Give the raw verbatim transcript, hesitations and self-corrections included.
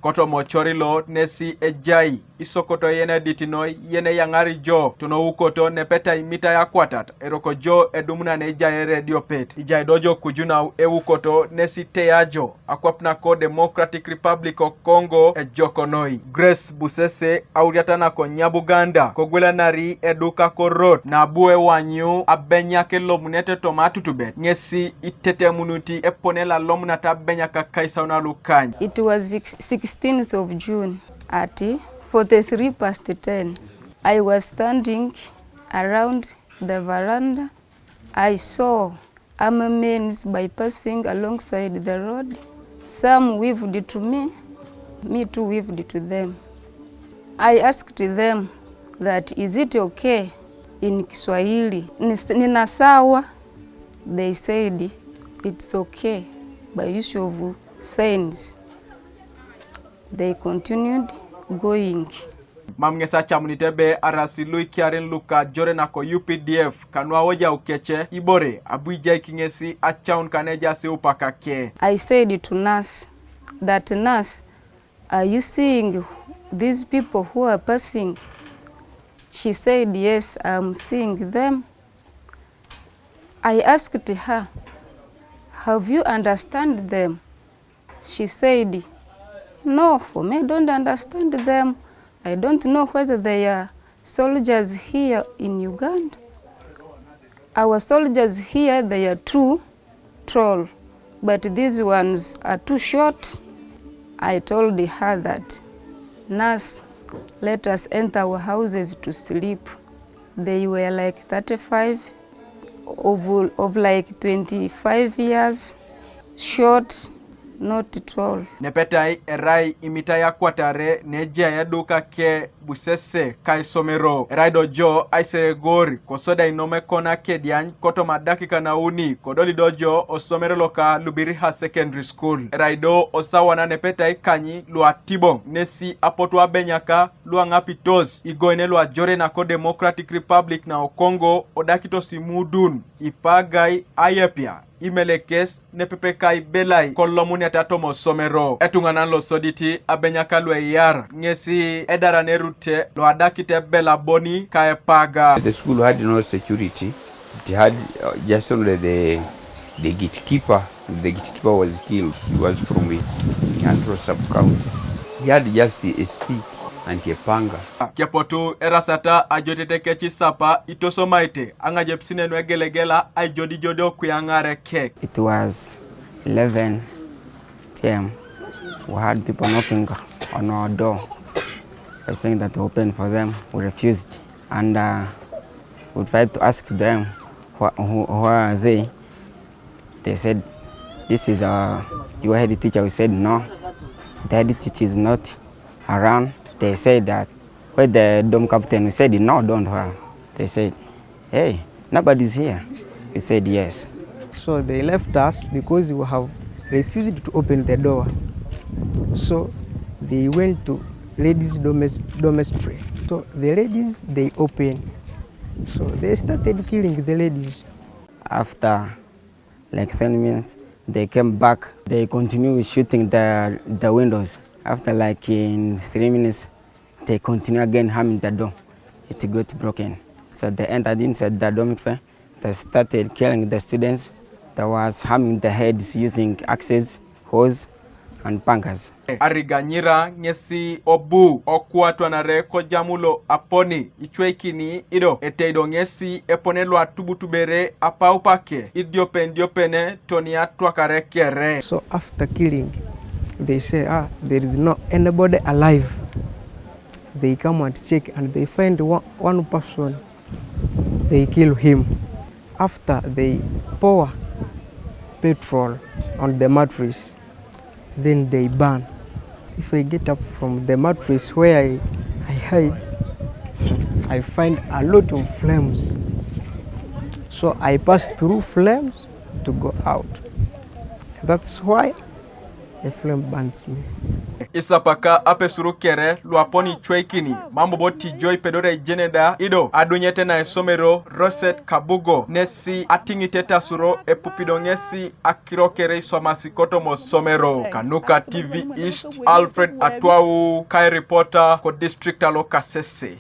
Kotoma ochori lo nesi ejai isokoto yen edit noi yen eyaŋar jo tonoukoto nepetai imitai akwatat eroko jo edumunan ejai ere ediopet. Ijai do jo kujunau eukoto nesi teya jo akwap nako Democratic Republic of Congo ejok noi. Grace Busese, auriata nako Nyabuganda, kogwelanari eduka korot, nabu ewanyu abenyak elomunete toma atutubet, ŋesi itetemunuti epone lalomunata abenyak akaisaun alukany. It was six-, sixteenth of June at forty-three past ten. I was standing around the veranda. I saw armed men bypassing alongside the road. Some waved to me, me too waved to them. I asked them that, "Is it okay?" in Kiswahili. "Nis-, nina sawa?" They said, "It's okay," by use of signs. They continued going. Mam ŋes acamunit ebe arasi luikiarin luka ajore nako U P D F kanu awojau kece ibore abu ijai kiŋesi acaun kanejaas eupaka ke. I said to nurse that, "Nurse, are you seeing these people who are passing?" She said, "Yes, I'm seeing them." I asked her, "Have you understand them?" She said, "No, for me, I don't understand them. I don't know whether they are soldiers here in Uganda. Our soldiers here, they are too tall, but these ones are too short." I told her that, "Nurse, let us enter our houses to sleep." They were like thirty-five, of, of like twenty-five years, short, not tall. Nepetai erai imitai akwatare nejai eduka ke Busese ka isomero. Erai do jo aiseregor kosodi ainom ekona kediany kotoma adakika nauni, kodoli do jo osomero loka Lubiriha Secondary School. Erai do osawa na nepetai kanyi luatiboŋ nesi apotu abenyaka luaŋapitos igoine luajore nako Democratic Republic na Okongo odakitos imudun, ipagai, ayepia, imelekes, nepepe ka ibelai kolomuniata toma osomero. Etuŋanan losodit abenyaka lueyar ŋesi edaranerute loadakit ebela boni ka epaga. The school had no security. It had, uh, just only the, the gatekeeper. The gatekeeper was killed. He was from Nyantro sub-county. He had just a stick and a panga. Kepotu erasata ajotete kec isapa itosomaite aŋajepis nenu egelegela aijodijodi okuyaŋare kek. It was eleven p m. We had people knocking on our door. I saying that we open for them. We refused. And, uh, we tried to ask them, "Who, who, who are they?" They said, "This is, uh, your head teacher." We said, "No, the head teacher is not around." They said that, "Where the dorm captain?" We said, "No, don't have." They said, "Hey, nobody's here." We said, "Yes." So they left us because we have refused to open the door. So they went to ladies' dormis-, dormitory. So the ladies, they opened. So they started killing the ladies. After, like, ten minutes, they came back. They continued shooting the, the windows. After, like, in three minutes, they continue again harming the door. It got broken. So they entered inside the dormitory. They started killing the students. They was harming the heads using axes, hoes, and pangas. Ariganyira ŋesi obu okwatwanare kojamulo aponi icweikini ido eteido ŋesi epone luatubutubere apaupake idiopen diopene toni atwakare kere. So after killing, they say, "Ah, there is no anybody alive." They come and check and they find one, one person. They kill him. After, they pour petrol on the mattress, then they burn. If I get up from the mattress where I, I hide, I find a lot of flames. So I pass through flames to go out. That's why the flame burns me. Isapaka apesur kere lu aponi icweikini, mam bobo tijo ipedori ejene da ido adunyete na esomero Roset Kabugo, nesi atiŋit etasuro epupi do ŋesi akiro kere iswamasi kotoma osomero. Kanuka T V East, Alfred Atwau, ka iripota kodistrict alo Kasese.